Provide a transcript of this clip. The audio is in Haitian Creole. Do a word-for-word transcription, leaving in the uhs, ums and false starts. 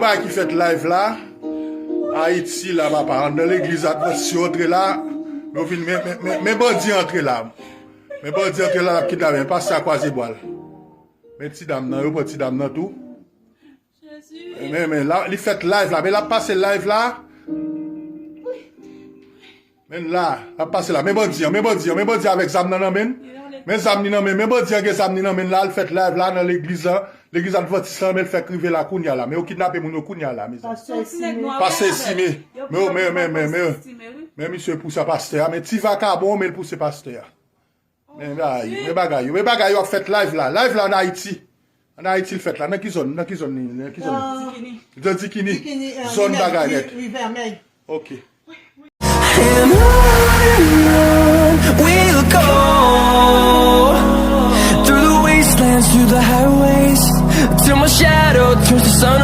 Bagay ki fèt live la, Ayiti la, papa. Anndan legliz Advantis yo antre la. Yo vin, men, men, men, men bandi antre la. Men bandi antre la, l ap kidnape. Pastè a kwaze bwa l. Men ti dam nan, yo pran ti dam nan tou. Men, men, la, li fèt live la. Men l ap pase live la. Men la, l ap pase la. Men bandi an, men bandi an, men bandi avèk zam nan nan men l. Men zam li nan men, men bandi an gen zam li nan men l la, l fèt live la nan legliz la. Legliz Advantis la, men l fèk rive la kounye a la. Men yo kidnape moun yo kounye a la, mezanmi. Pastè Esime. Pastè Esime. Men, men, men, men, men, men misye pouse pastè a, men ti vakabon, men l pouse pastè a. Men bagay yo, men bagay yo, men bagay yo ap fèt live la. Live la an Ayiti. An Ayiti l fèt la. Nan ki zòn? Nan ki zòn li? Nan ki zòn? Nan Dikini. Zòn bagay nèt. Ok. And on and on we'll go through the wastelands, through the highways, till my shadow turns to sun